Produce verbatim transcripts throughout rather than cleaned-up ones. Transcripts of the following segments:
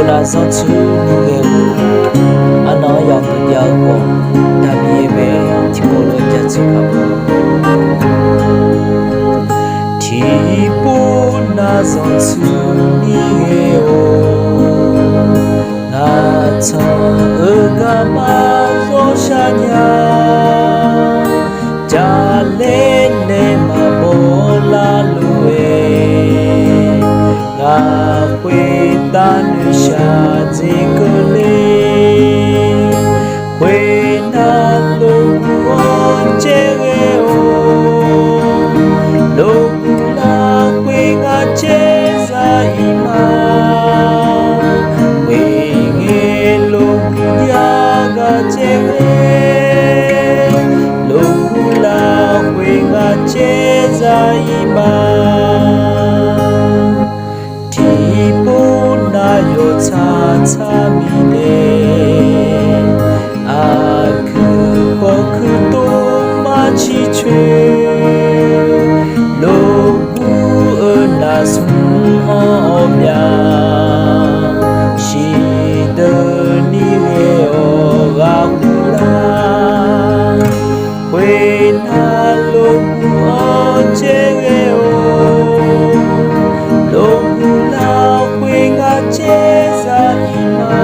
Nav zanrtsuir ni ghae-eu, arnan-anr yamq deuq jav-eu khawf, taqbi yaeq mae, tiqkawv lof-aer jaceuq kaq-a. Tiqpov nav zanrtsuir ni ghae-or, ngaq tsanq-eu garma zawr shar nya, jaqlaer nae maqbaw lar luf-aer, ngaq khoertav noeqshaq dzeq keuvle. Khoernar, loguf-anr caer ghae-or, loguf lafkhoer ngar caer za-ir ma. Khoerngae loguf jav gar caer ghae, loguf lafkhoer ngar caer za-ir ma. Tiqpov nav yawtsaq tsaq mirnae, aqkuir kawv kuir tov mar ciqcoer, loguf-eu navsmr-anr awq mya, shiqdeuq ni ghae-awq ghaq khof lar. Khoernar, loguf-anr caer ghae-or, loguf lafkhoer ngar caer za-ir ma.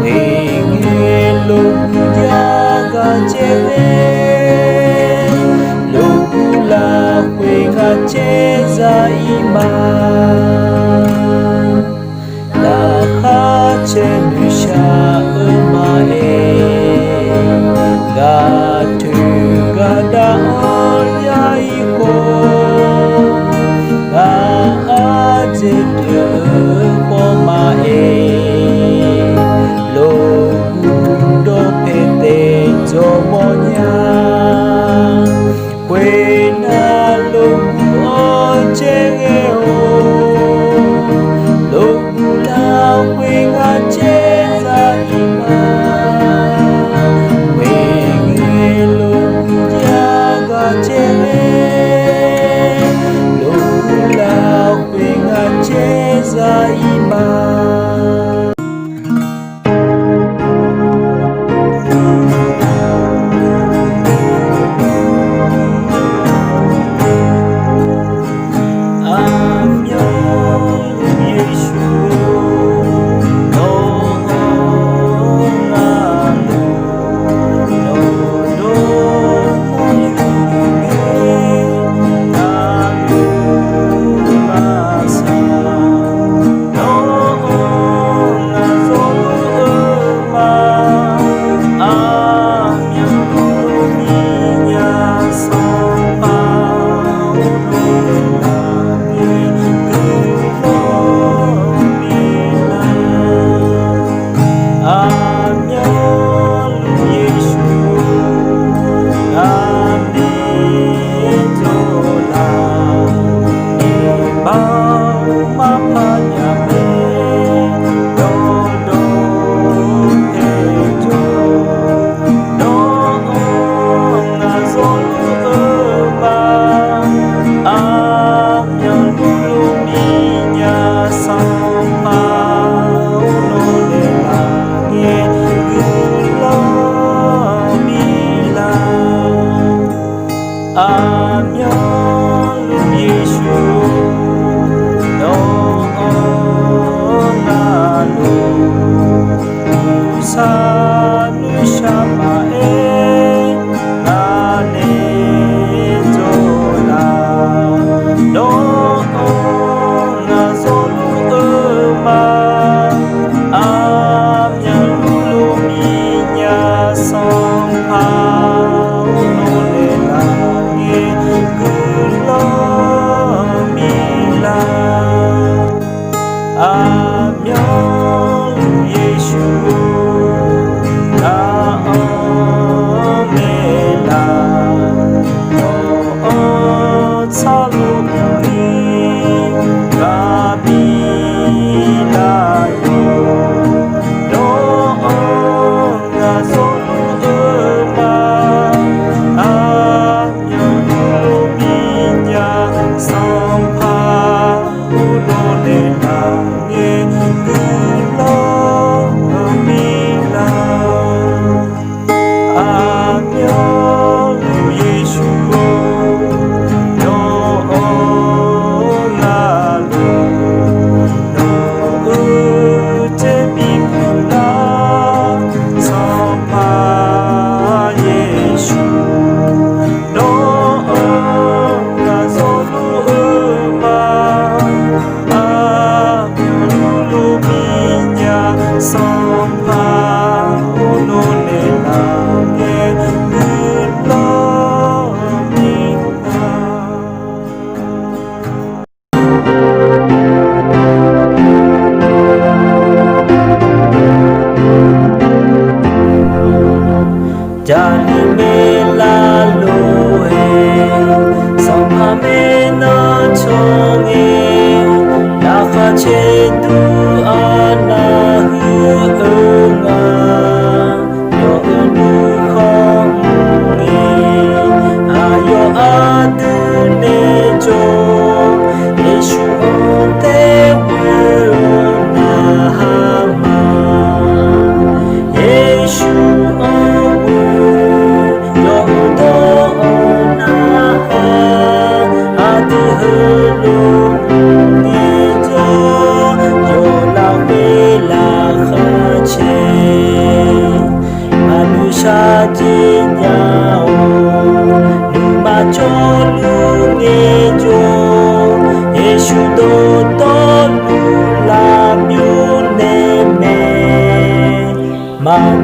Khoerngae loguf jav gar caer ghae, loguf lafkhoer ngar caer za-ir ma. Laqkhaq caer noeqshaq-eu ma aer, gaq toeq gaq dav-anr ya-ir khawf, ngaq ardzaeq pyeuf-eu khawf ma aer, loguf dawqpae taef dzawq mawrnya. Khoernar, loguf-anr caer ghae-or, loguf lafkhoer ngar caer za-ir ma. Khoerngae loguf jav gar caer ghae, loguf lafkhoer ngar caer za-ir ma. Aqmyanluf Yeqsur, nawr-anr navluf, nawq dawr-anr yur ngae, navluf maqsaq, nawr-anr ngaq zawr luf-eu ma. Aqmyanluf mirnya Sanqpaq-or, nawq nae lafni guiqlanq biflar. Aqmyanluf Yeqsur, aqmyanluf dawqlaf, iqbax-eu marpar nya mae, dawqdawq pae jawr, nawr-anr ngaq zawr luf-eu ma. Aqmyanluf mirnya Sanqpaq-or, nawq nae lafni guiqlanq biflar. Aqmyanluf Yeqsur, nawq-anr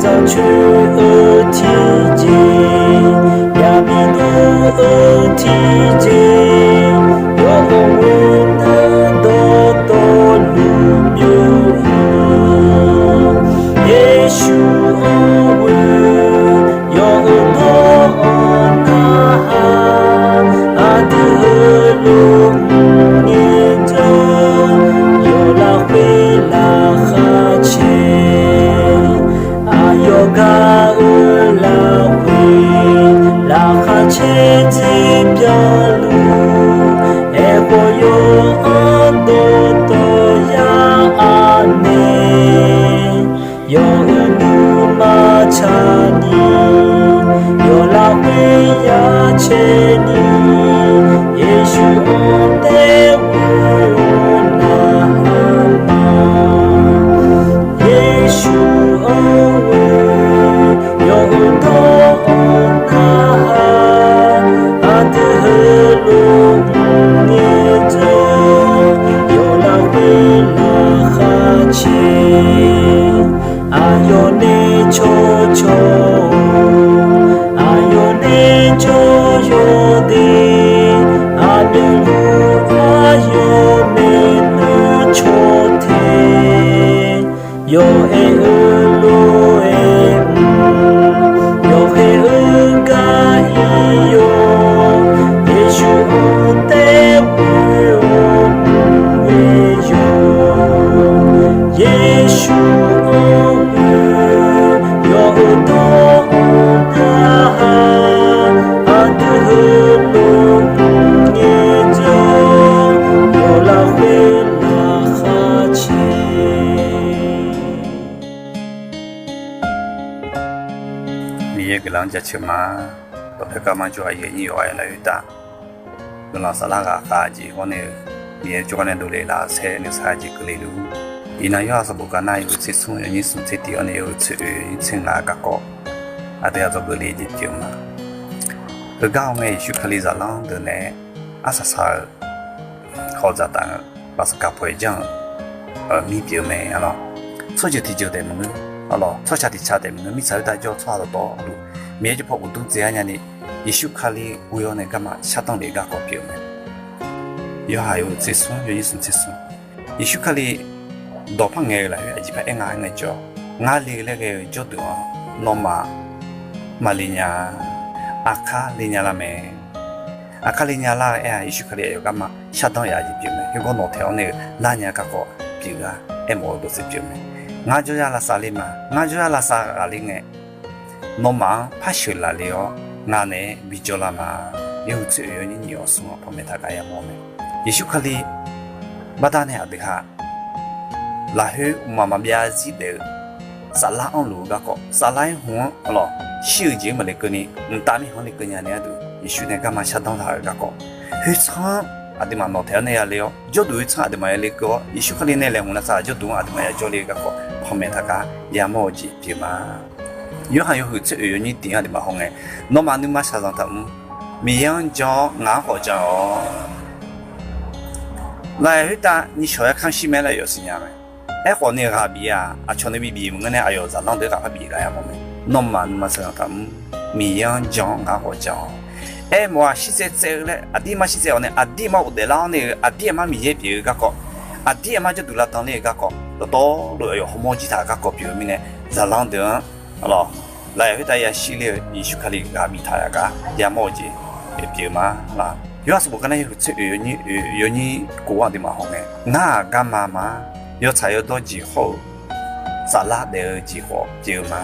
Dzaqcoer-eu tiqjeq, yaqmiqdov-eu tiqjeq, yawqghaq-anr dawqtawvluf byov-eu, Yeqsur-anr ghoe, yawqghaq-anr narhaq, aqdui heulof-aer ngaejawr, yawqlaf khoer laqkhaq caer. Aqyawf gaq-eu lafkhoer laqkhaq caer dzer byanluf, aerkhawf yawqghaq-anr dawqtawv yar-a nae, yawqha nuima tsaqni, yawqlaf khoer yar caerni, Yeqsur-anr taef ghoe-awr narhaq ma. Yeqsur-anr ghoe, yawqghaq-anr dawq-anr narhaq, aqdui heulof-aer ngaejawr, yawqlaf khoer laqkhaq caer. Aqyawf nae cawcaw-awq, aqyawf nae jawryawr de, aqmyanluf aqyawf nae nuir caw tae. Yawqha-euq lof-aer mr, yawqha-eu gar ir-awr, Yeqsur-anr taef ghoe-awr mr-eu yawq. Yeqsur-anr ghoe, yawqghaq-anr dawq-anr narhaq, aqdui heulof-aer ngaejawr, yawqlaf khoer laqkhaq caer. Miqyaer guiqlanq-anr jaceuq ma. Dawqpae garma jawr-aq, aqyuif aqnyir yawqghaq-aer lafkhoer taef guiqlanq saflar ghaq khav jeq hawr nae-eu, Miqyaer jawrgar nae dovle laf-eu saer nuisar jeq keuvle luf. Iqnan yawqha sanqbof gar nar yawhuiq tser smr yawnyir smr tser tiq hawr nae yawhuiq tser oeq yawnyir tser ngaq garkawv, aqdui aqdzawgeuf le jeq pyeuf-eu ma. Heugar-awr ngae Yeqsur Kali zaqlanr deuq nae arsaq saq-eu hawq dzaqtaf-eu baqsaqkaq paw-aer janr-eu mir pyeuf-eu mae arlawq. Tsawrjeuq tiqjeuq taef maqngeur, arlawq, tsawrca tiqca taef maqngeur, mirtsaq khoertav jawr-eu tsawrhaq dawqtawvluf, Miqyaer jawrpaw uqdur dzae-ar nyani, Yeqsur Kali ghoe-awr nae garma shardanr lef-eu garkawv pyeuf-eu mae. Yawqha yawhuiq tser smr yawnyir smr tser smr. Yeqsur Kali dawqpar ngae-eu lafkhoer aqjeq par aer nga aer ngaejawr, ngar le laer ghae-eu jawrduq-anr nawmaf maqle nya, aqkar le nya lar mae. Aqkar le nya lar-eu aer-aq, Yeqsur Kali aqyawf garma shardanr yaf jeq pyeuf mae. Khoergar nawq taeq-awr nae-eu lar nya garkawv pyeuf-a, aermawf-eu dawqtsuif pyeuf mae. Ngar jawryar lavsav le ma. Ngar jawryar lavsav ghaqler ngae, nawmaf-anr par sheuqlaf le-awr, ngaq naeq-aer bijawr lar ma. Yawhuiq tser oeq yawnyir nyiq awq smr-anr panmaeq taq gar yamawr mae. Yeqsur Kali baqdanae aqdui ha lafkhoer mqmaq maqbyav zarzir daef-eu saflar anrluf-eu garkawv, saflar-aer hmq-anr arlawq, shir-eu jeq-anr maqle keuvni, mqtav mirkhanq-anr le keuv nya nae gharduq, Yeqsur nae garma shardanr taq-eu garkawv, khoertsanr-anr aqduimaf nawq taeq-awr nae yale-awr, jawrduq khoertsanr aqduimaf yale keuv-awr, Yeqsur Kali nae laeqhmq lavsav jawrduq-anr aqduimaf yajawr le-eu garkawv panmaeq taq gar yamawr-eu jeq pyeuf ma. Yorhaq yawhuiq tser oeq yawnyir tiq-anr aqduimaf hawngae, nawmaf nuima shaqzanq taqmr. Miqyaer-anr jan-awr ngaq-anr khawf jan-awq. Laf-aer khoertav nishawq-aer kamr shir mae laer yawf siqnya mae. Aerkhawf ni ghaq bif-aq, aqcawq nae bibif maqngeur nae aqyawf zaqlanr deuq-aer ghaq par bif gar yamawr mae. Nawmaf nuima shaqzanq taqmr. Miqyaer-anr jan-awr ngaq-anr khawf jan-awq. Aermawf-aq shirtsaev tsaev-eu laer aqdirmar shirtsaev-awq nae aqdirmar ghofdaef lar-awr nae-eu aqdir aqmar Miqyaer pyeuf-eu garkawv, aqdir aqmar jawrduq lavdan ler-eu garkawv, dawqtawvluf aqyawf hawmawr jir taq-eu garkawv pyeuf-eu mirnae, zaqlanr deuq-anr laf-aer khoertav yashir ler-eu Yeqsur Kali ghaq biftaq-a gar yamawr-eu jeq pyeuf-eu ma. Yorhaq sanqbof gar nar yawhuiq tser oeq yawnyir oeq yawnyir kof-anr aqduimaf hawngae, ngar-aq garma ma. Yawtsaq yawdawr jeq hawr-eu saflar daef-eu jeq khawf pyeuf-eu ma.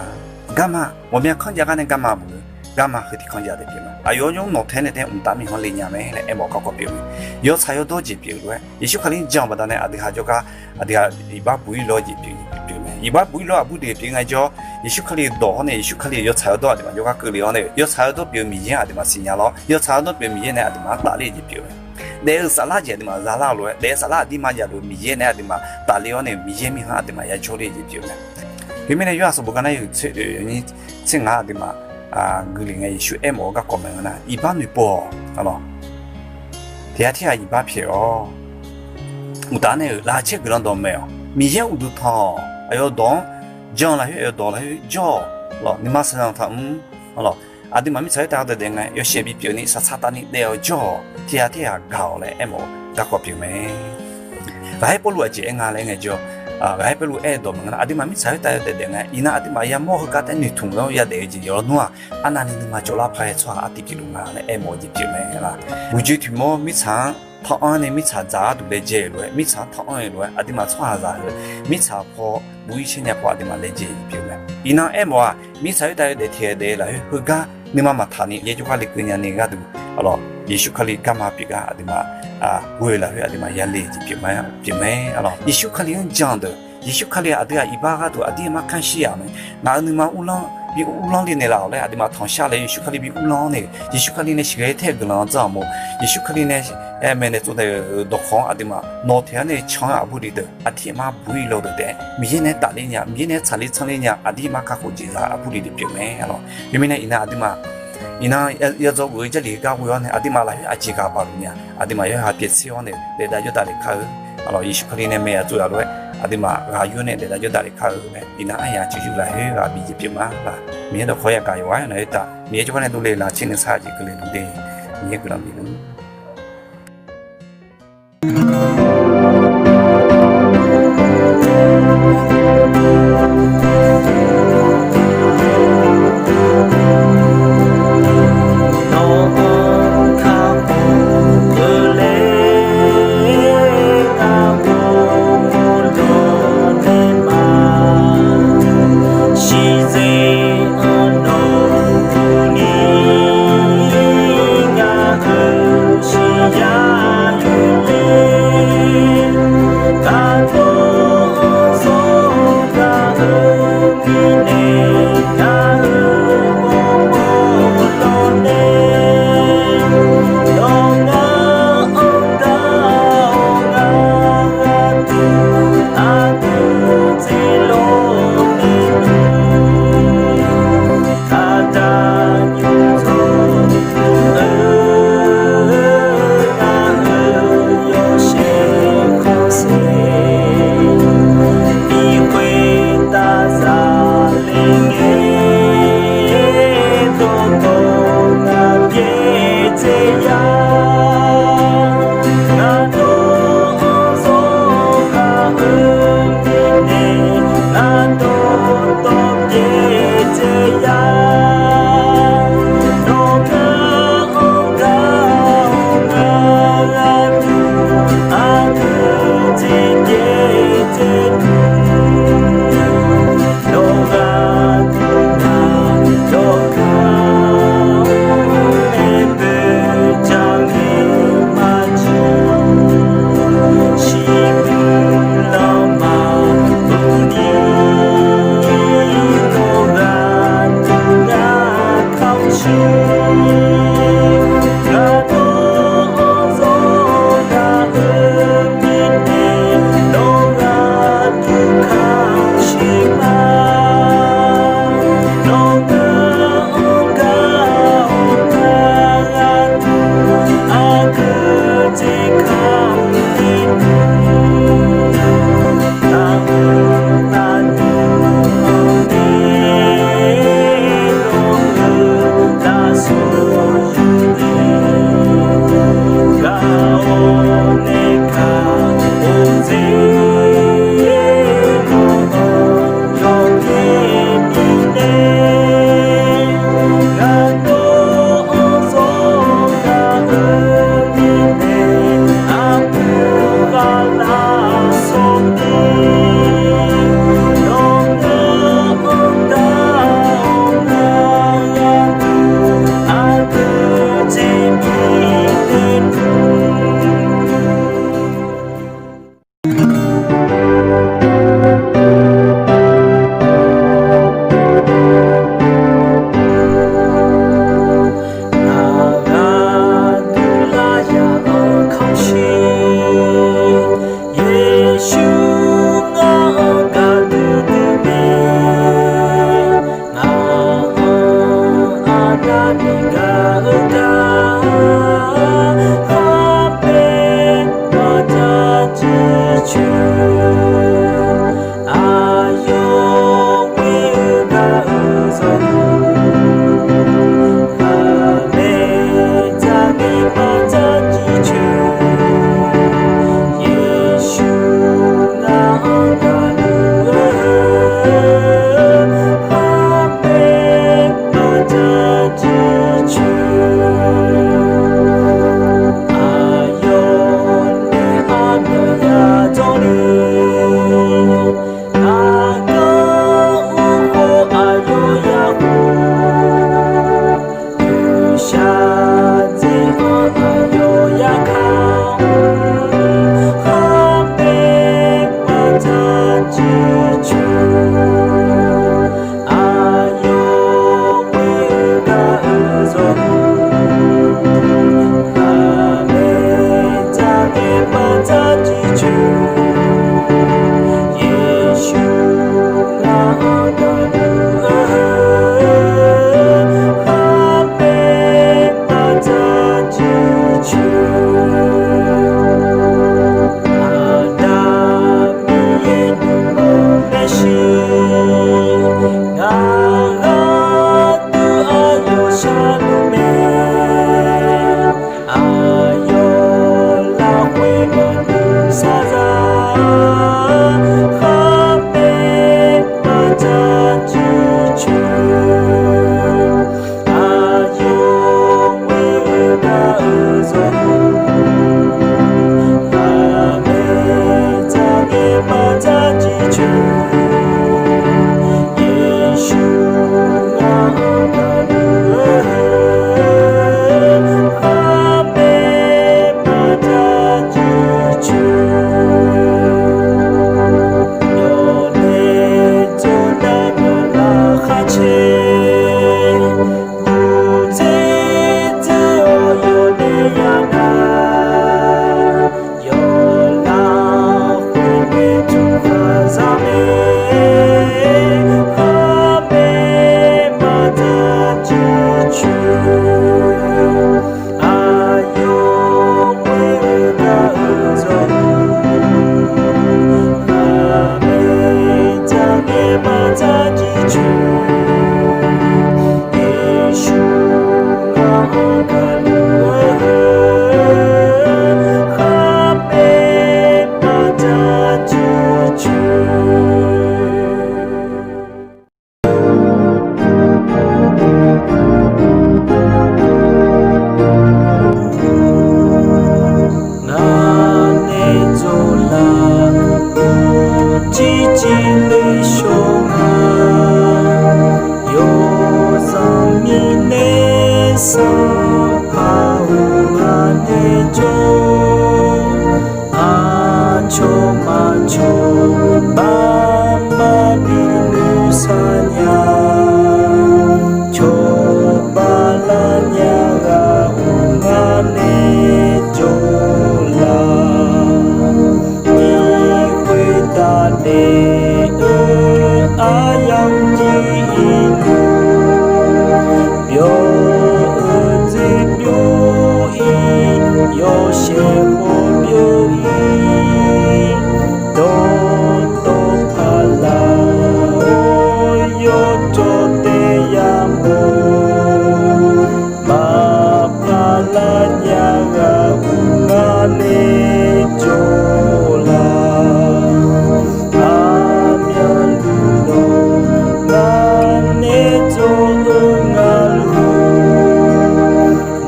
Garma ghawqmya kanr jav gar nae garma maqngeur. Garma heu tiq kanr jav taef pyeuf ma. Aqyawf-anr jawr nawq tae-aer nae tae-aer mqtav mirkhanq-anr le nya mae laer aermawf-eu garkawv pyeuf-eu mae. Yawtsaq yawdawr jeq pyeuf lof-aer Yeqsur Kali jan-eu baqdanae aqdui ha jawrgar aqdui ha iqbax buq-ir lawr jeq pyeuf-eu mae. Iqbax buq-ir lawr aqbur deuq pyeuf ngaejawr, Yeqsur Kali dawq hawr nae Yeqsur Kali yawtsaq yawdawr aqduimaf jawrgar keuvle-awr nae yawtsaq yawdawr pyeuf-eu Miqyaer aqduimaf siqnya lawr. Yawtsaq yawdawr pyeuf-eu Miqyaer nae aqduimaf-anr tafler jeq pyeuf-eu mae. Daef-eu saflar jeq aqduimaf zalar-eu lof-aer daef-eu saflar aqdirmar javluf-eu Miqyaer nae aqduimaf tafler-awr nae Miqyaer mirkhanq aqduimaf yajawr ler jeq pyeuf-eu mae. Khoermirnae Yorhaq sanqbof gar nar yawhuiq tser oeq yawnyir tser ngaq aqduimaf guiqle ngae Yeqsur aermawf-eu garkawv maeq-eu nar, iqbax noeqpov-awq, tiq ghaq tirghaq iqbax pyaeq-awr, uqtaf nae-euq laqkhaq caer guiqlanq dawqmaeq-awq. Miqyaer uqduq tanq-awq. Aqyawf dawq-anr jan lafkhoer oe-eu dawq lafkhoer jawr-awq lawq. Nuima shaqzanq taq mr lawq. Aqduimaf mirtsaq khoertav daef daef ngae, yawshaef bipyeuf ni shaqtsaq tavni daef-awr jawr-awq. Tiq ghaq tirghaq gaq-awq laer aermawf-eu garkawv pyeuf mae. Ghaqkhaer Pawrluv aqjeq aer nga laer ngaejawr, ghaqkhaer Pawrluv aer-eu dawq maqngeur nar, aqduimaf mirtsaq khoertav daef daef ngae, iqnan aqduimaf yamawr heugar taef noeqtmq-anr yadaef-eu jeq yawlawr nmr-aq, arnavni nuima cawvlar paq-aer tsawrhaq artiv pyeufluf nga laer aermawf-eu jeq pyeuf mae laq. Uqjoe tiq mawr mirtsaq-anr tanq-anr nae mirtsaq dzaq gharduq laejae-euq lof-aer, mirtsaq-anr tanq-anr-eu lof-aer, aqduimaf tsawrhaqzaq heu mirtsaq paw buv-ir caer nya paw aqduimaf laejae-eu pyeuf mae. Iqnan aermawf-aq, mirtsaq khoertav yawdaef tiq ghaq daef lafkhoer heugar nuima maqtaq ni yaer jawrgar lekeuv nyani gharduq, aqlawq Yeqsur Kali garma pyeuf gar aqduimaf ghoe-eu lafkhoer aqduimaf yale jeq pyeuf mae, pyeuf mae. Aqlawq Yeqsur Kali-anr jan-eu deuq, Yeqsur Kali aqdui-aq iqbax gharduq aqdir aqmar kanr shir-aq mae. Ngaq-euq nuima uvlanr bi uvlanr le naeqlaf-awq laer aqduimaf tanqshar laer Yeqsur Kali bi uvlanr-awr nae, Yeqsur Kali nae sheuqghae tae-eu guiqlanq-anr dzanr-aq mawf, Yeqsur Kali nae maeqnaeq tsovnaeq-euq dawqkawq-anr aqduimaf nawq taef-anr nae can-eu aqbur li deuq aqdir aqmar buq-ir lawr deuq taef-aer Miqyaer nae tafler nya, Miqyaer nae tsaqler tsanrler nya, aqdir aqmar kakhof jeq za aqbur li deuq pyeuf mae. Aqlawq khoermirnae iqnan aqduimaf iqnan yadzaw geuf-eu Jarlif gar ghoe-awr nae aqduimaf lafkhoer aqjeq ghaq baq luf nya, aqduimaf yawqha pyeuf tser-awr nae daefdav jawrdav lef kar-eu, aqlawq Yeqsur Kali nae maeq-a tsov-a lof-aer aqduimaf ghaq yur nae daefdav jawrdav lef kar-eu laer iqnan aryaq ceuqyuq lafkhoer ghaq bi jeq pyeuf ma laq. Miqyaer dawqkawq yagaq yawqghaq-aer naq-aer taf, Miqyaer jawrgar nae dovle laf tser nuisar jeq keuvle luf de. Miqyaer guiqlanq bif luf Nawq-anr kakhof-eu laer ngar ghawrmawr dawq nae ma. Shiqzir-anr nawq-eu ni ngar-eu Arcuir coer. Ngar nae dzawlar, uqcif cifle shawr nga. Yawzanq mirnae Sanqpaq-or, ngar nae jawr. Aqcawq maqcawq baqmaf bi nuisar nya. Cawba lar nya ghaq-or, ngar nae jawrlar. Nyiq khoeq taf daef-eu aryamq jir-ir luf, byawq-eu dzoer byov-ir, yawshaef khawf byov-ir, dawqtawv paqlar-awr yawcawv taef yamawr. Maqpar lar nya ghaq-or, ngar nae jawrlar. Aqmyanluf dawq ngar nae jawr-eu ngaluf,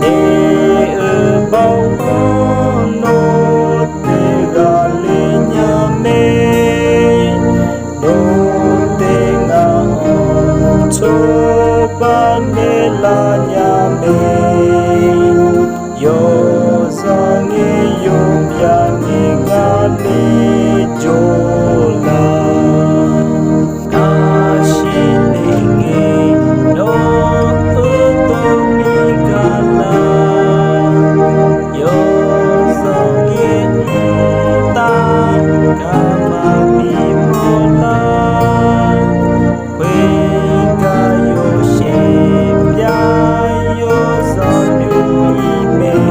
naef-euq baoq-anr nawr taef ghaqler nya mae. Nawr taef ngaq-anr cawba naeqlar nya mae. Yawzanq ngae yawbyav ngae ngar nae jawrlar. Aqshir le ngae nawr-eu dawq bi gaqlar. Yawzanq ngae mqtav gaq maqbi mawrlar. Khoergar yawshaef pyav yawzanq byov-ir mae.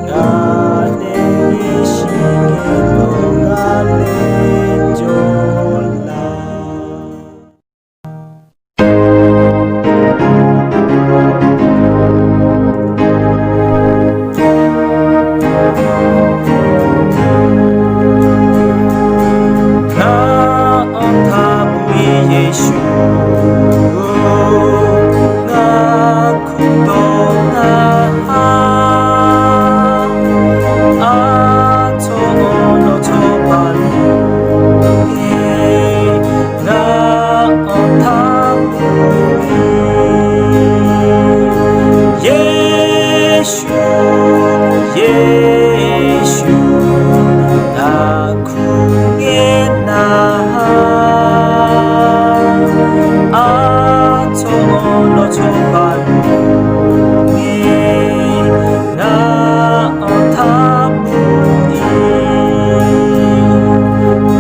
Ngar nae ghae shir ngae dawq ngar nae jawrlar. Ngar-anr taqbuq-ir Yeqsur-or, ngar kurdawq narhaq, aqcawq-anr nawq cawba luf-ir. Ngar-anr taqbuq-ir Yeqsur, Yeqsur, aqkuq ngae narhaq, aqcawq-anr nawq cawba luf-ir. Ngar-anr taqbuq-ir.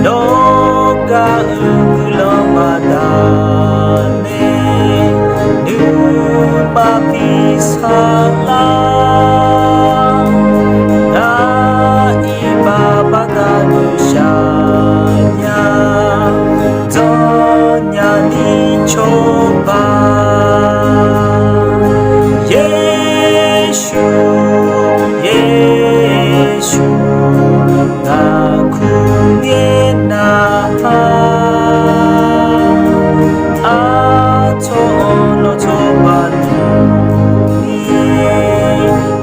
Nawr gaq-eu guiqlanq baqdanae nuima bi saqlar. Ngar iqbax baqda guiqshaq nya, janrnya ni cawba. Yeqsur, Yeqsur, aqkuq ngae narhaq, aqcawq-anr nawq cawba luf-ir.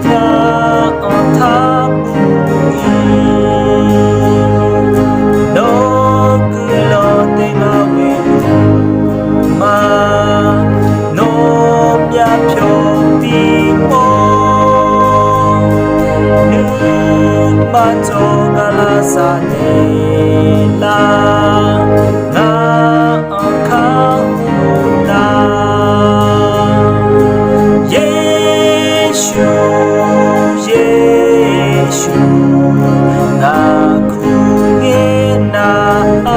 Ngar-anr taqbuq-ir. Nawr guiqlanq taef nga-eu ma, nawr myavpyawq bimawr, nuima dawq gaqlar saqnaeq lar. Ngar-anr kakhof lar. Yeqsur, Yeqsur, aqkuq ngae narhaq,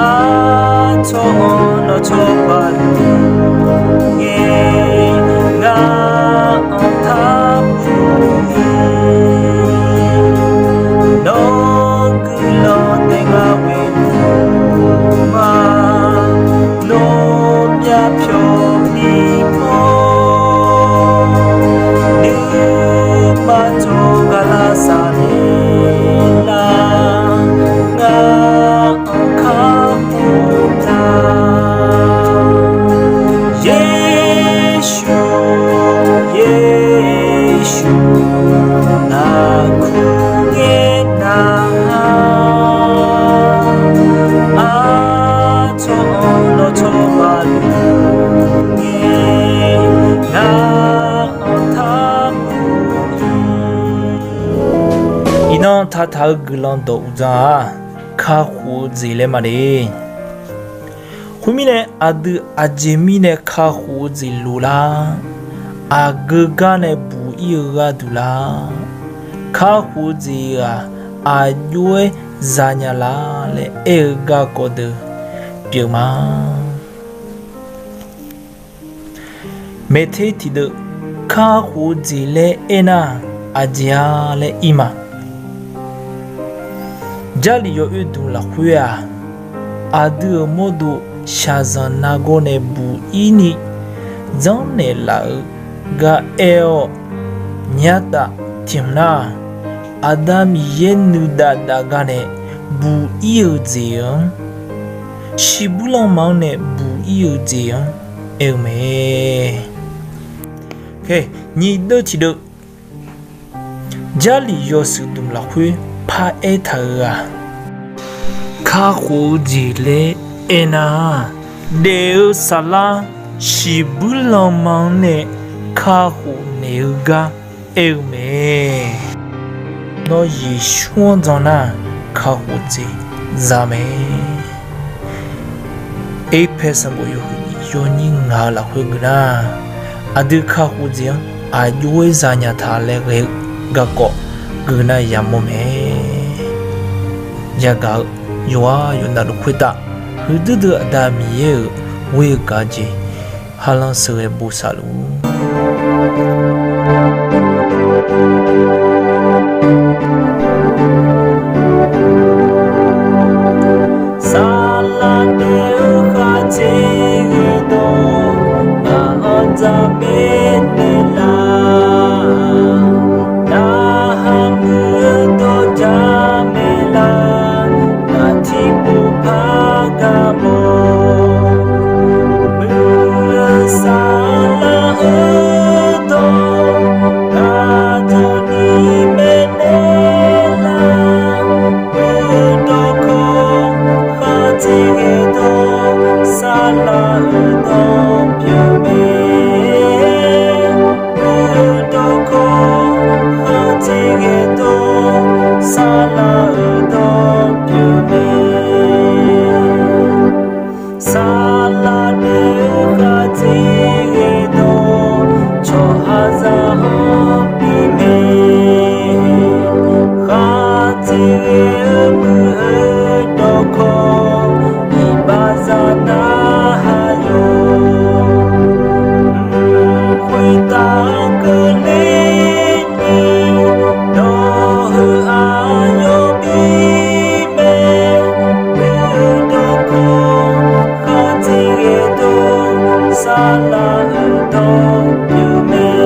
aqcawq-anr nawq cawba luf-ir. Ngar-anr taqbuq-ir. Nawr guiqlanq Aqcawq-anr lawqcawq baqluf ngae, ngar-anr taqmr-ir. Iqnan taqtaq-eu guiqlanq dawq uqdzan-aq, kakhof-eu jeq laer maqde. Khoermirnae, aqdui aqjeq mirnae kakhof-eu jeq loq lar? Aqgeu gar nae buq-ir-eu gharduq lar? Kakhof-eu jeq-aq, aqjox-aer zanya lar laer aer-eu garkawv deuq pyeuf ma. Maeqter tiqdeuv, kakhof-eu jeq laer aernar, aqjeq-a laer ir ma. Jarlif yawoer dmq lafkhoer-aq, aqdui-euq mawrdo shaqzanq nargawr nae buq-ir ni janrnaeq laf-eu gar aer-awr, nyartaf tiq hmq nar, Aqda Miqyaer nuidav dav gar nae buq-ir-eu jeq-anr, shiqbuir lanma-anr nae buq-ir-eu jeq-anr aer-eu mae. Nyiq deuv tiqdeuv, Jarlif yawshuif dmq lafkhoer paraer taq-euq-aq, kakhof-eu jeq laer aernar, daef-eu saflar shiqbuir lanma-anr nae kakhof naeq-eu gar aer-eu mae. Nawr Yeqsur-anr jan nar, kakhof jeq za mae. Erpaer sanqbof yawhuiq yawnyir ngaq-eu lafkhoer geuf nar, aqdui kakhof jeq-anr aqjox-aer zanya taq laer ghae-eu garkawv geuf nar yamawr mae. Yagaq-eu yawqghaq yawqnavluf khoertav, huiqdui dui Aqda Miqyaer-euq ghoer-eu gaq jeq, harlanr sheuqghae bosav luf-ur. Saqlaq daef-eu khar tser ghae dawq, ngaq-anr dzaq bae naeq lar. Narhaq muiq-eu dawq jamaeq lar, ngaq tiqpov par gar mawr. Muiq-eu saqlaq-eu dawq, ngaq dawq ni maeqnaeq lar. Muiq-eu dawqkawq khar tser ghae dawq, saqlaq-eu dawq pyeuf mae. Muiq-eu dawqkawq khar tser ghae dawq, saqlaq-eu dawq pyeuf mae. Saqlaq daef-eu khar tser ghae dawq, tsawrhaqzaq-anr bi mae. Khar tser ghae-eu muiq-eu dawqkawq, iqbaxzaq narhaq yawq. Khoertav keuvle ni, nawq-euq aqyawf bi mae. Muiq-eu dawqkawq khar tser ghae dawq, saqlaq-eu dawq pyeuf mae.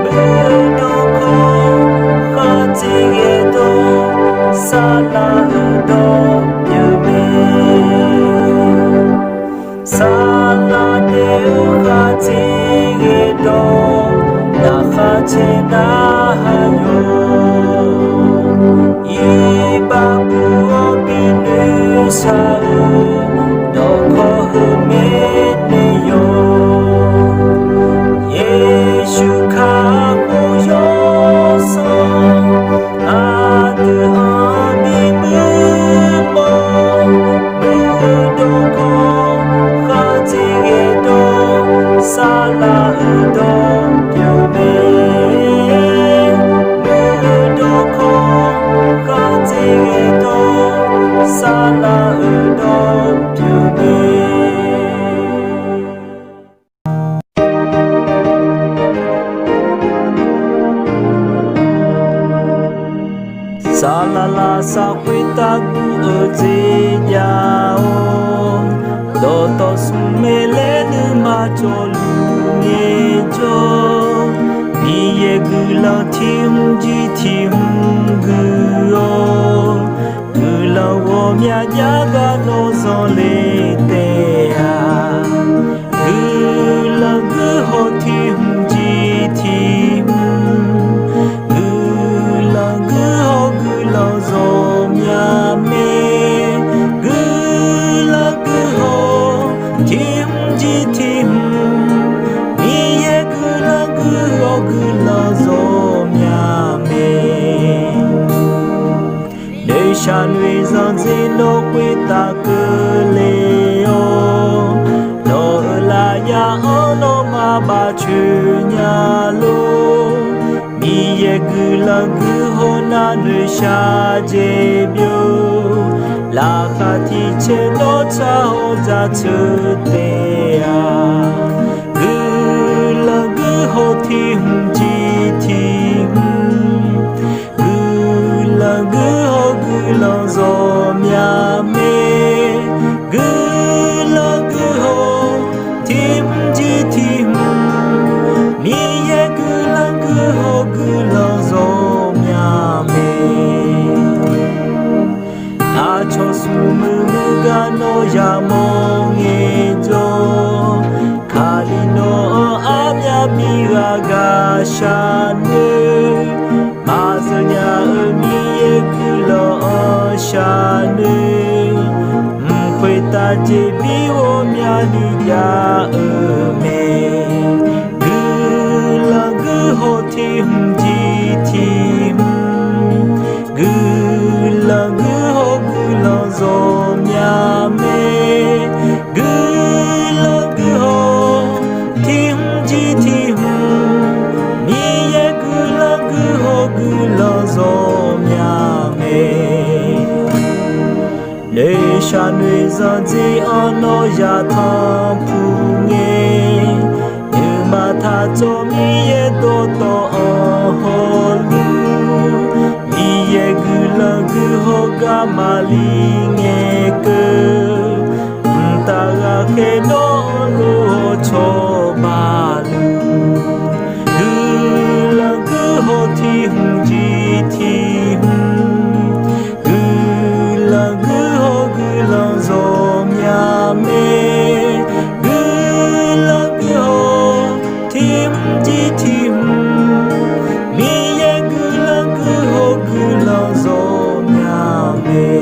Muiq-eu dawqkawq khar tser ghae dawq, saqlaq-eu dawq pyeuf mae. Saqlaq daef-eu khar tser ghae dawq, laqkhaq caer narhaq yawq. Iqbax puq-awr bi noeqshaq-eu, dawqkawq heu maeqnaeq yawq. Yeqsur kakhof yawsanr, aqdui-anr bi muiq mawr. Muiq-eu dawqkawq khar tser ghae dawq, saqlaq-eu dawq pyeuf mae. Muiq-eu dawqkawq khar tser ghae dawq, saqlaq-eu dawq pyeuf mae. Saqlaq lafsaq khoertav guv-eu jeq jav-awr, dawqtawvluf smq mae laer nuima cawvluf ngaejawr, Miqyaer guiqlanq tiq hmq jir tiq hmq gui-awr, guiqlanq ghawqmya jar gar nawr zanle taef-a. Guiqlanq guiqhaw tiq hmq jir tiq hmq, guiqlanq guiqhaw Shaqnoeq zanqdzer nawr khoertav keuvle-awr, nawq-euq lafyaq-anr nawmaf bafcoeq nya lor. Miqyaer guiqlanq guihaw nar noeqshaq jeq byov. Laqkhaq tiq caer nawr tsar haw jaceuq taef-a. Guiqlanq guihaw tiq hmq jir tiq hmq, guiqlanq guihaw guiqlanq zawqmya mae. Guiqlanq guihaw tiq hmq jir tiq hmq, Miqyaer guiqlanq guihaw guiqlanq zawqmya mae. Aqcawq smrmuiq muiq gar nawr yamawr ngaejawr, Kali nawq-anr armyavbi ghaq gaq shaqnoeq. Maqzeuq nya-euq Miqyaer guiqlanq-anr shaqnoeq. Mq khoertav jeqbir ghawqmyani jav-euq mae. Guiqlanq guihaw tiq hmq jir tiq hmq, guiqlanq guihaw guiqlanq zawqmya mae. Guiqlanq guihaw tiq hmq jir tiq hmq, Miqyaer guiqlanq guihaw guiqlanq zawqmya mae. Noeqshaq noeqzanq dzer-anr nawr yaq tanqpuq ngae, nuima taq tsawv Miqyaer dawqtawv-anr hawluf, Miqyaer guiqlanq guihaw garma li ngae keuv, mqtav ghaqkhaer nawr-anr lof-aer cawba luf. Guiqlanq guihaw tiq hmq jir tiq hmq, guiqlanq guihaw guiqlanq zawqmya mae. Guiqlanq guihaw tiq hmq jir tiq hmq, Miqyaer guiqlanq guihaw guiqlanq zawqmya mae.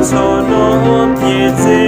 tsawrnawr pyeuf tser